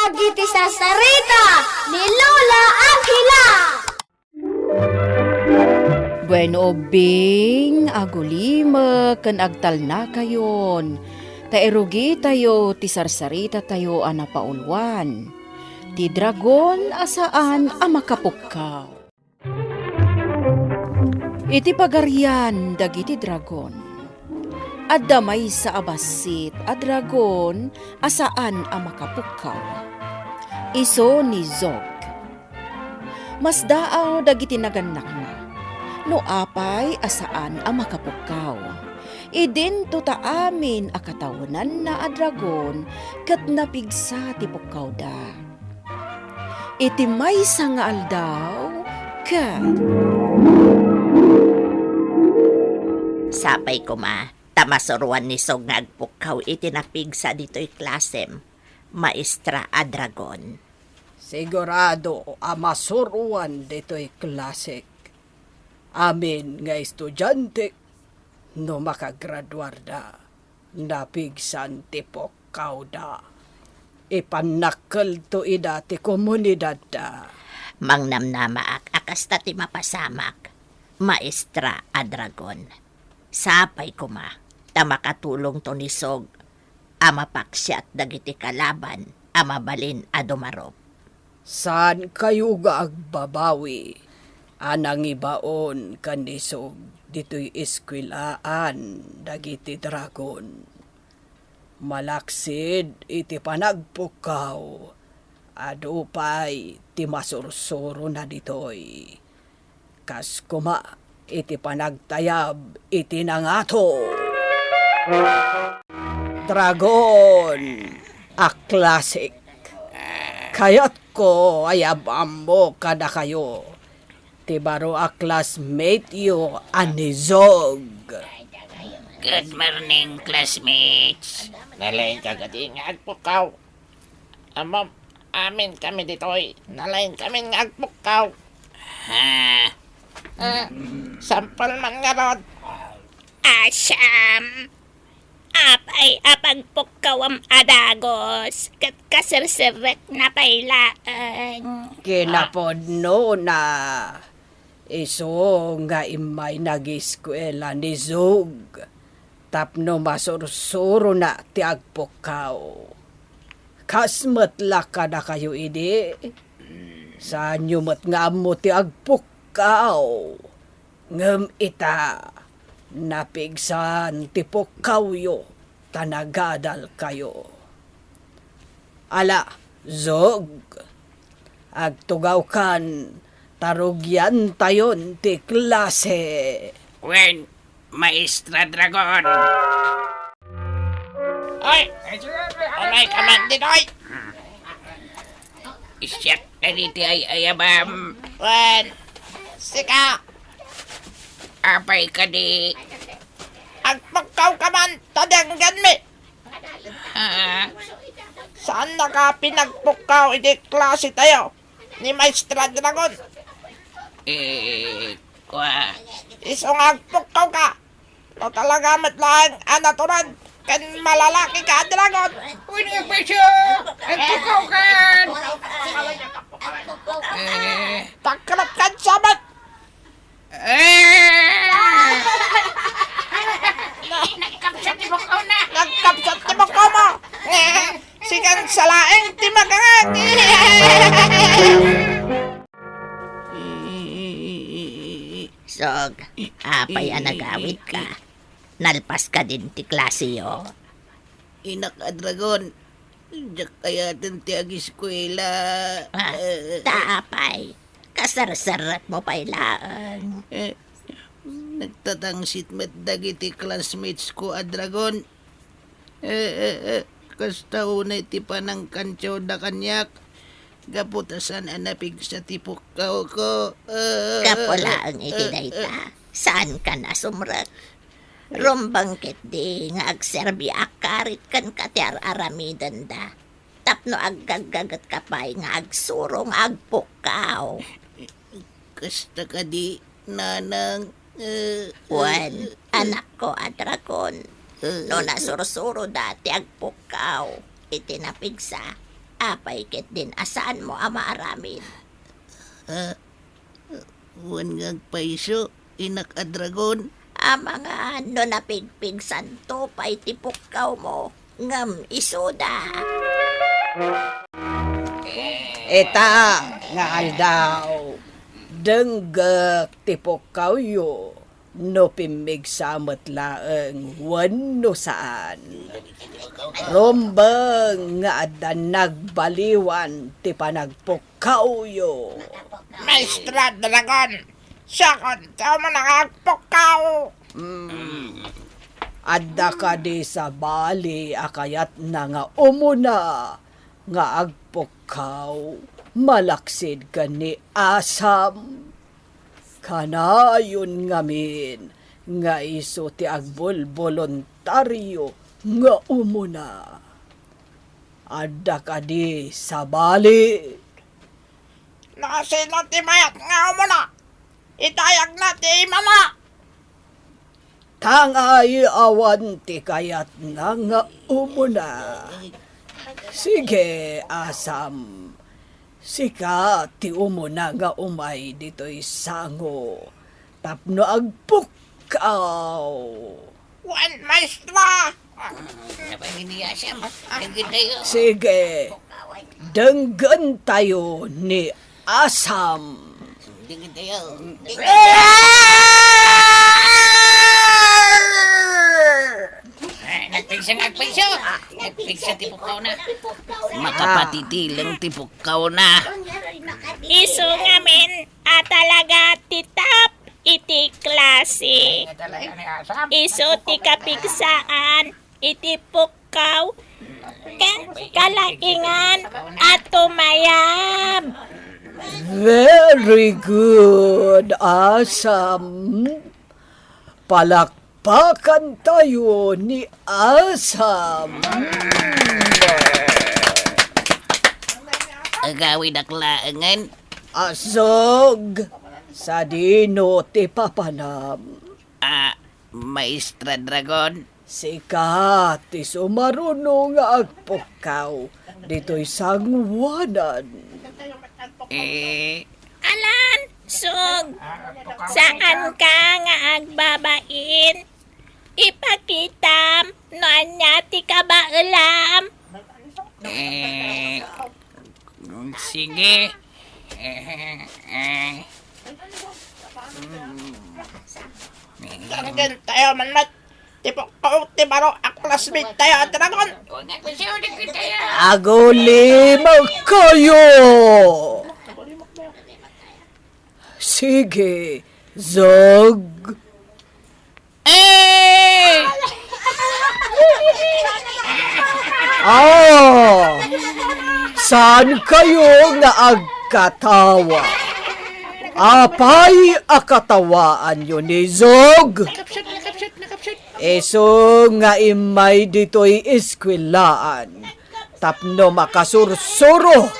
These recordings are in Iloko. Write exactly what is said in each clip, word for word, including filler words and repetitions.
Dagiti sarsarita ni Lola Angela. Bueno, ubbing, agulimek ken agtalnakayon, ta irugitayo ti sarsarita tayo a napauluan, ti dragon a saan a makapukkaw. Iti pagarian dagiti dragon, adda maysa a bassit a dragon a saan a makapukkaw. Isu ni Zog. Masdaaw dagiti nagannakna no apay a saan a makapukkaw. Idinto ta amin a katawenanna a dragon ket napigsa ti pukkawda. Iti maysa nga aldaw, ket sapay koma ta masuroan ni Zog nga agpukkaw iti napigsa ditoy klasem, Maestra a Dragon. Sigurado a masuroan ditoy klasek. Amin nga estudiante, no makagraduarda, napigsan ti pukkawda. Ipannakkelto ida ti komunidadda. Mangnamnamaak a kasta ti mapasamak, Maestra a Dragon. Sapay koma ta makatulongto ni Zog a mapaksiat dagiti kalaban a mabalin a dumarup. Saankayo nga agbabawi a nangibaon ken ni Zog ditoy eskuelaan dagiti dragon. Malaksid iti panagpukkaw, adu pay ti masursurona ditoy. Kas koma iti panagtayab iti nangato. Dragon a klasik. Kayatko a iyab-ammo kadakayo ti baro a classmate-yo a ni Zog. Good morning, classmates. Nalaingka kadi nga agpukkaw? Ammom, amin kami ditoy. Nalaingkami nga agpukkaw. Ha? Ah, sampol man ngarud. Asam, apay a pagpukkawam a dagos, ket kaserserekna pay laeng. Kinapudnona, isu nga immay nagiskuela ni Zug tapno masursurona ti agpukkaw. Kas met la kadakayo idi, saanyo met nga ammo ti agpukkaw. Ngem ita, napigsan ti pukkawyo ta nagadalkayo. Ala, Zug, agtugawkan ta rugiantayon ti klase. Wen, Maestra Dragon. Ay! Umay ka man ditoy! Siak kaditi ay-ayabam. Wen, sika! Apay kadi? Agpukkaw ka man, ta denggenmi! Ah, saannaka pinagpukkaw iti klase tayo ni Maestra Dragon? Eh, kua. Isu nga agpukkaw ka. No talaga met laeng a natured ken malalaki ka a dragon. Wen nga presyo, agpukkaw kan. Eh, takrat kan sabat. Eh! Nagkapsat ti bukaw na. Nagkapsat ti bukaw mo. Eh, sikan sa laeng ti magangan. Sog, apay a nagawid ka? Nalpas ka din ti klase yo? Inak a dragon, diak kayaten ti agiskuela. Ah, eh, eh, ta apay, kaserserrekmo pay laeng. Eh, nagtatangsit met dagiti classmates ko a dragon. Eh, eh, eh, kasta unay ti panangkantiawda kaniak, gapu ta saan a napigsa ti pukkawko. Eh, gapu eh, laeng iti eh, dayta, eh, saankan a sumrek. Rumbeng ketdi nga agserbi a karit kenka ti ar-aramidenda, tapno aggaggagetka pay nga agsuro nga agpukkaw. Kasta kadi, nanang? Eh, wen, eh, anakko a dragon, eh, no eh, nasursuroda ti agpukkaw iti napigsa, Apay ketdin a saanmo a maaramid? Ah, wen nga agpayso, inak a dragon. Amangan no napigpigsanto pay ti pukkawmo, ngem isuda. Ita nga aldaw, denggek ti pukkawyo. No pimmigsa met laeng wenno saan. Rumbeng nga adda nagbaliwan ti panagpukkawyo. Maestra Dragon, siakon ti umuna nga agpukkaw. Mm. Adda kadi sabali a kayatna nga umuna nga agpukkaw malaksid ken ni Asam? Kanayon ngamin nga isu ti agbulboluntario nga umuna. Adda kadi sabali? Nasino ti mayat nga umuna? Idayagna ti imana. Tangay awan ti kayatna nga umuna. Sige, Asam. Sika ti umuna nga umay ditoy sango tapno agpukkaw. Wen, maestra! Napanginiasam. Sige. Denggentayo ni Asam. Nagpigsa, nagpigsa. Nagpigsa ti pukkawna. Makapatitileng ti pukkawna. Isu ngamin a talaga ti top iti klase. Isu ti kapigsaan iti pukkaw ken kalaingan a tumayab. Very good, Asam. Palakpakantayo ni Asam. Agawidak laengen. Asog, sadino ti papanam? Ah, Maestra Dragon. Sika ti sumaruno nga agpukkaw ditoy sanguanan. Eh. Alan, Sog, saanka nga agbabain? Ipakitam no ania ti kabaelam. Eh, sige. Eh, eh. Danggentayo man met ti pukkaw ti baro a classmate tayo a dragon. Agulimekkayo! Sige, Zog. Eh! Ah, saan kayo nga agkatawa? Apay a katawaanyo ni Zog? Isu nga immay ditoy eskwelaan tapno makasursuro.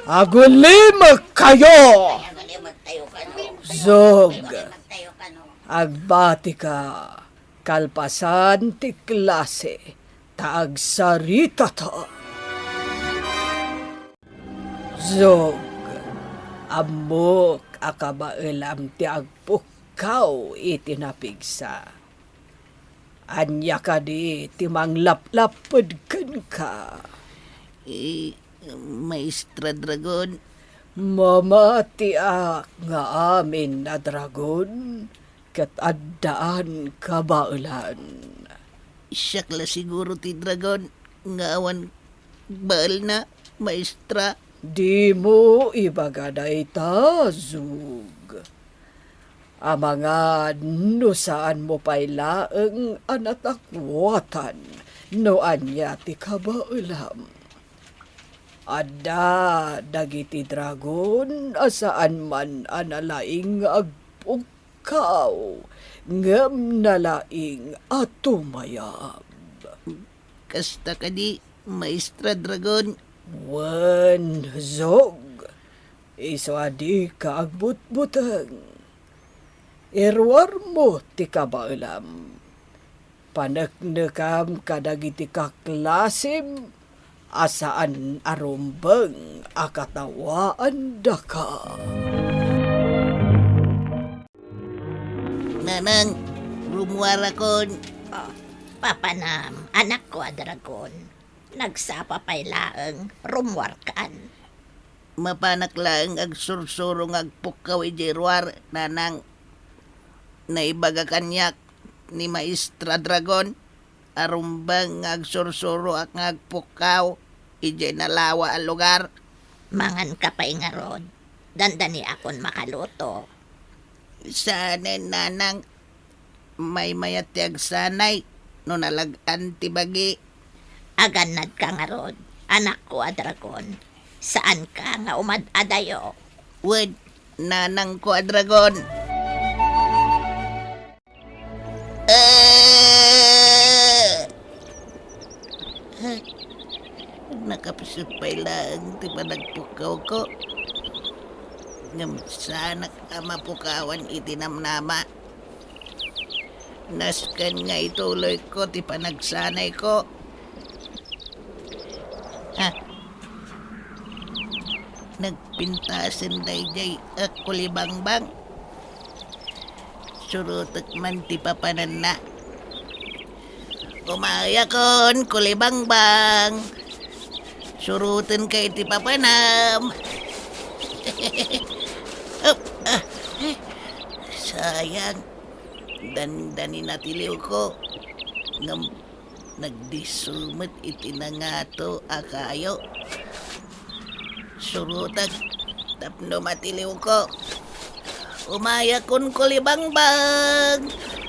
Agulimekkayo! Zog, agbatika kalpasan ti klase ta agsaritata. Zog, ammok a kabaelam ti agpukkaw iti napigsa. Ania kadi ti manglaplapped kenka? Eh, Maestra Dragon. Mamatiak nga amin a dragon ket addaan kabaelan. Siak la siguro ti dragon nga awan baelna, Maestra. Dimo ibaga dayta, Zug. Amangan no saanmo pay laeng a natakuatan no ania ti kabaelam. Adda dagiti dragon a saan man a nalaing nga agpukkaw, ngem nalaing a tumayab. Kasta kadi, Maestra Dragon? Wen, Zog, isu a dika agbutbuteng. Iruarmo ti kabaelam. Paneknekam kadagiti kaklasem a saan a rumbeng a katawaandaka. Nanang, rummuarakon. Ah, papanam, anakko a dragon. Nagsapa pay laeng, rummuarkan. Mapanak laeng agsursuro nga agpukkaw idiay ruar, nanang. Naibaga kaniak ni Maestra Dragon a rumbeng nga agsursuroak nga agpukkaw idiay nalawa a lugar. Manganka pay ngarud. Dandaniakon makaluto. Saanen, nanang. Maymayat ti agsanay no nalag-an ti bagi. Agannadka ngarud, anakko a dragon. Saanka nga umad-adayo. Wen, nanangko a dragon. Ah! Nakapsut pay laeng ti panagpukkawko. Ngem saanak a mapukawan iti namnama. Nasken nga ituloyko ti panagsanayko. Ah. Nagpintasen daydiay a kulibangbang. Surotek man ti papananna. Umayakon, kulibangbang. Surotenka iti papanam. Up, ah, eh, sayang. Dandani natiliwko. Ngem nagdisso met iti nangato a kayo. Surotek tapno matiliwko. Umayakon, kulibangbang.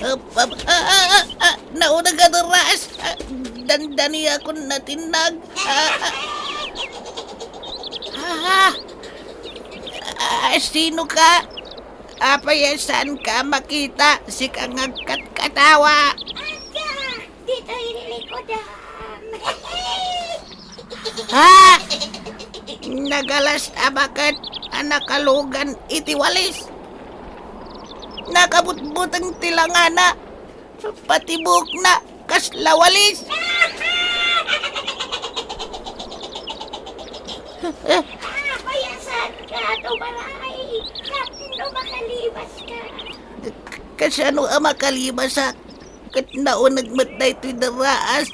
Ap, ap, ah, ah, ah, ah, nauneg a deras. Ah, dandaniakon natinnag. Ah, ah. Ah, ah, sino ka? Apay a saanka a makita? Sika nga agkatkatawa. Aga! Ditoy likodan. Ha? Nagalas a baket a nakalugan iti walis. Nakabutbuteng ti langana, pati buokna kasla walis. Apayasan ka, tumaray, tapno makalibaska. Kasano a makalibasak? Ket nauneg met daytoy deraas.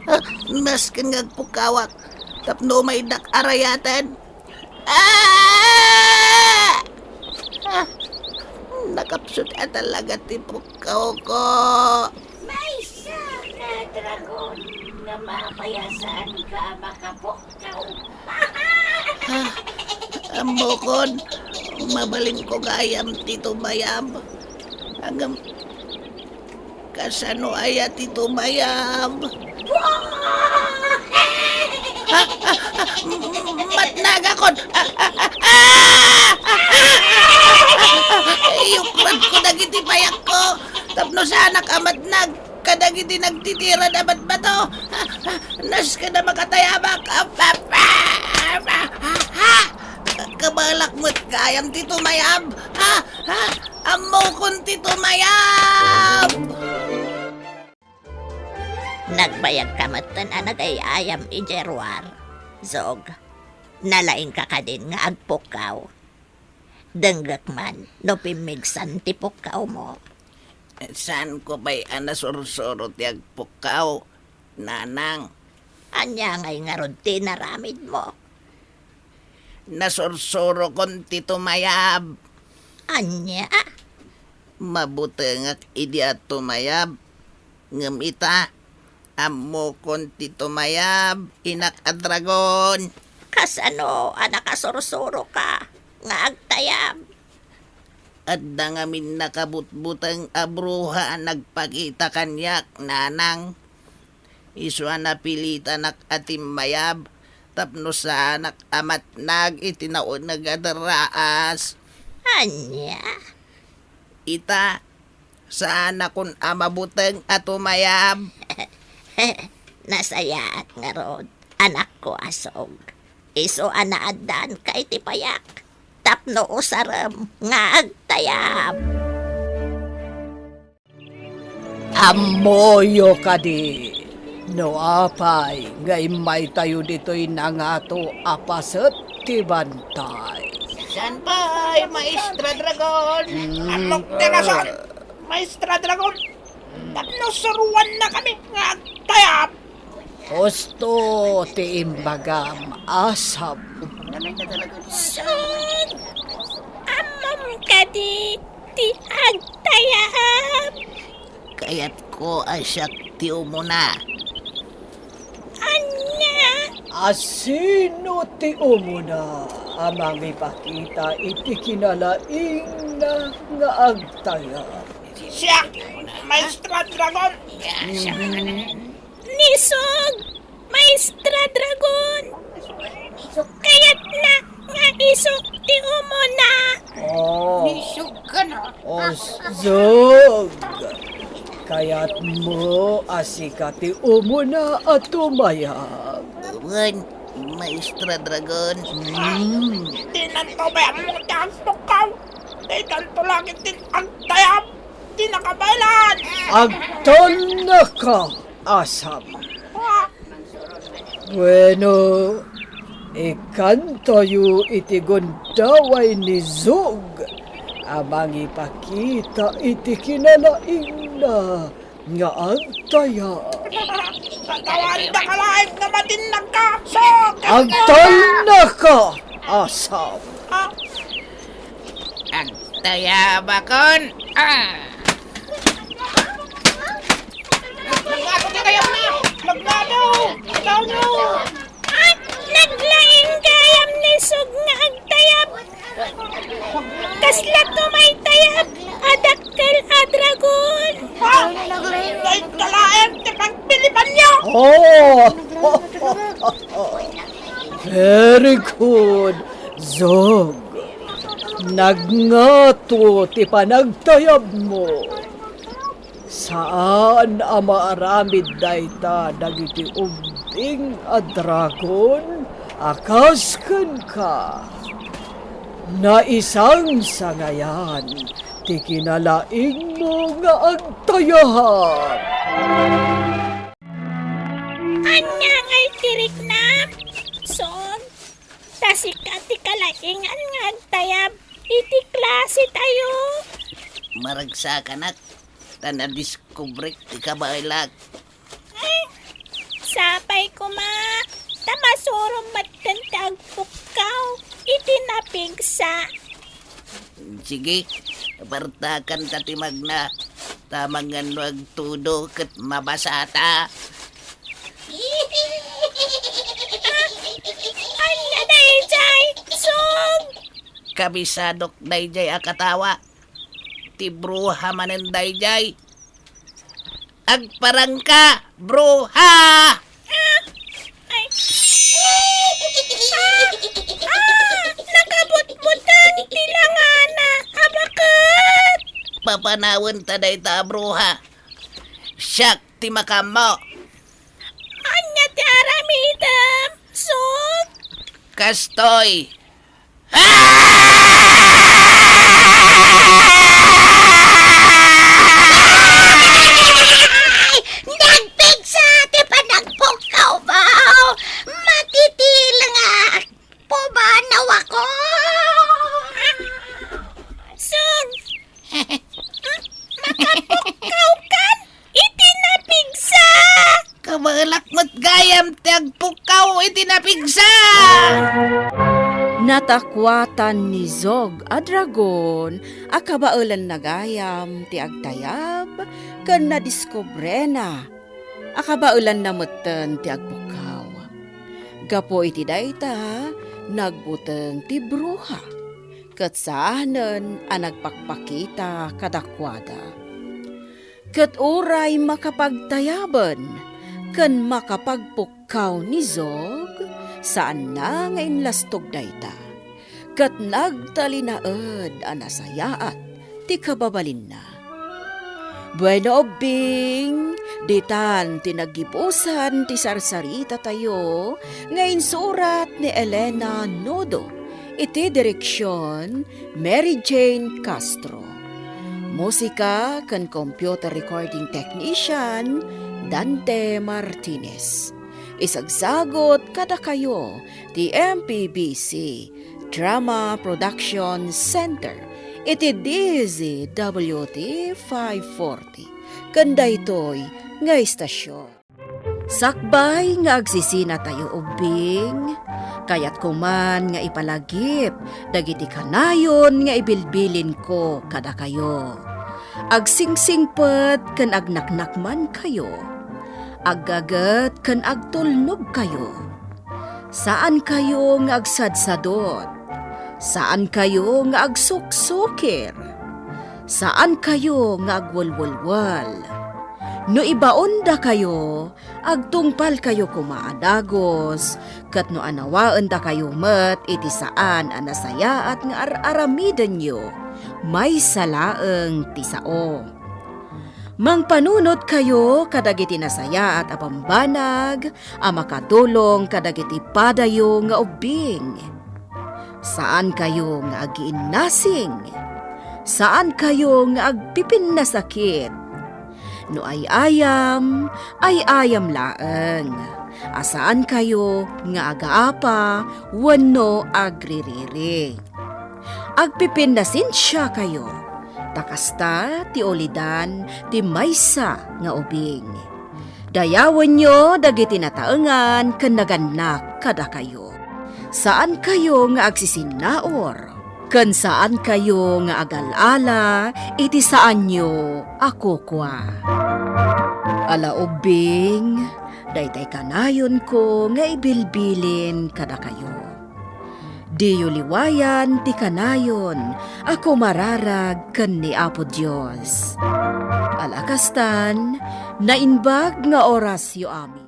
Ah, nasken nga agpukkawak tapno umaydak a rayaten. Ah! Ah! Nakapsut a talaga ti pukkawko. Maysa ka, dragon, nga mapayasan ka makapukkaw. Ah, ammokon, mabalinko gayam ti tumayab. Ngem, kasano aya ti tumayab? Ah, ah, ah, matnagakon! Ah, ah, ah, ah, ah, ah, ah, ah, iyukradko dagiti payakko tapno saanak a matnag kadagiti nagtitirad a batbato. Nasken a makatayabak. Kabalak met gayam ti tumayab. Ha? Ha? Ammokon ti tumayab. Nagbayagka metten a nagay-ayam idiay ruar, Zog. Nalaingka kadin nga agpukkaw. Denggek man no pimmigsan ti pukkawmo. Saanko pay a nasursuro ti agpukkaw, nanang. Ania ngay ngarud ti inaramidmo? Nasursurokon ti tumayab. Ania? Mabutengak idi a tumayab. Ngem ita, ammokon ti tumayab, inak a dragon. Kasano a nakasursuroka nga agtayab? Adda ngamin nakabutbuteng a bruha a nagpakita kaniak, nanang. Isu a napilitanak a timmayab tapno saanak a matnag iti nauneg a deraas. Ania? Ita, saanakon a mabuteng a tumayab. Nasayaat ngarud, anakko a Zog. Isu a naaddaanka iti payak tapno usarem nga agtayab. Ammoyo kadi, No apay nga immaytayo ditoy nangato a paset ti bantay? Saan pay, Maestra Dragon? Mm, Ammok ti rason, Maestra Dragon. Tapno suruannakami nga agtayab. Husto ti imbagam, Asam. Sug, ammom kadi ti agtayab? Kayatko a siak ti umuna. Ania? A sino ti umuna a mangipakita iti kinalaingna nga agtayab? Siak, Maestra Dragon. Mhm. Ni Sug, Maestra Dragon. Kayatna nga isu ti umuna. Oh. Ni Sug ka na. Oh, Sug. Kayatmo a sika ti umuna a tumayab. Wen, Maestra Dragon. Hmm. Dinanto bay ammo ti agpukkaw. Daytanto laeng ti agtayab ti nakabaelan. Agtalnaka, Asam. Ah. Bueno, ikkantayo iti gundaway ni Zug a mangipakita iti kinalaingna nga agtayab. Katawandaka laeng nga matinnagka, Sug! Agtalnaka, Asam! Ah. Agtayabakon, ah! Naglato ti gayamna! Naglato! Naglato! At naglaing gayam ni Sug nga agtayab. Kasla tumaytayab a dakkel a dragon. Ha? Dayta laeng ti pagpilipanyo! Oh! Very good, Zog. Nagngato ti panagtayabmo. Saan a maaramid dayta dagiti ubbing a dragon a kas kenka. Naisangsangayan ti kinalaingmo nga agtayab. Ania ngay ti riknam, Sog? Ta sika ti kalaingan nga agtayab iti klase tayo. Maragsakanak, ta nadiskubrek ti kabaelak. Ay, sapay koma, ta masurom metten ti agpukkaw iti napigsa. Sige, partakanta ti magna, ta mangan no agtudo ket mabasata. Ania daydiay, Sog? Kabisadok daydiay a katawa. Ti bruha manen daydiay. Agparangka, bruha! Ah! Ay. Ah! Ah! Nakabutbutan ti langana a baket! Papanawenta dayta a bruha. Siak ti makaammo. Ania ti aramidem, Sog? Kastoy. Nagpigsa ti panagpukkawmo! Matitilngak! Pumanawakon! Sug! Makapukkawkan iti napigsa! Kabaelak met gayam ti agpukkaw iti napigsa! Natakuatan ni Zog a dragon a kabaelanna gayam ti agtayab ken nadiskubrena a kabaelanna metten ti agpukkaw. Gapu iti dayta, nagbuteng ti bruha, ket saanen a nagpakpakita kadakuada. Ket uray makapagtayaben ken makapagpukkaw ni Zog, saanna nga inlastog dayta. Ket nagtalinaed a nasayaat ti kababalinna. Bueno, ubbing, ditan ti naggibusan ti sarsaritatayo nga insurat ni Elena Nodo, iti direksion Mary Jane Castro. Musika ken computer recording technician, Dante Martinez. Isagsagot kadakayo ti M P B C Drama Production Center iti D Z W T five forty ken daytoy nga istasyon. Sakbay nga agsisinatayo ubbing, kayatko man nga ipalagip dagiti kanayon nga ibilbilinko kadakayo. Agsingsingpet ken agnaknakmankayo, aggaget ken agtulnogkayo. Saankayo nga agsadsadot. Saankayo nga agsuksukir. Saankayo nga agwelwelwel. No ibaondakayo, agtungpalkayo koma a dagus, ket no anawaendakayo met iti saan a nasayaat nga ar-aramidenyo, maysa laeng ti sao. Mangpanunotkayo kadagiti nasayaat a bambanag a makatulong kadagiti padayo nga ubbing. Saankayo nga agiinnasing. Saankayo nga agpipinnasakit. No ay-ayam, ay-ayam laeng. A saankayo nga agaapa wenno agririri. Agpipinnasensiakayo, ta kasta ti ulidan ti maysa nga ubing. Dayawenyo dagiti nataengan ken nagannak kadakayo. Saankayo nga agsisinnaur, ken saankayo nga agal-ala iti saanyo a kukua. Ala ubbing, daytay kanayonko nga ibilbilin kadakayo. Diyo liwayan ti kanayon a kumararag ken ni Apo Dios. Ala kastan, naimbag nga orasyo amin.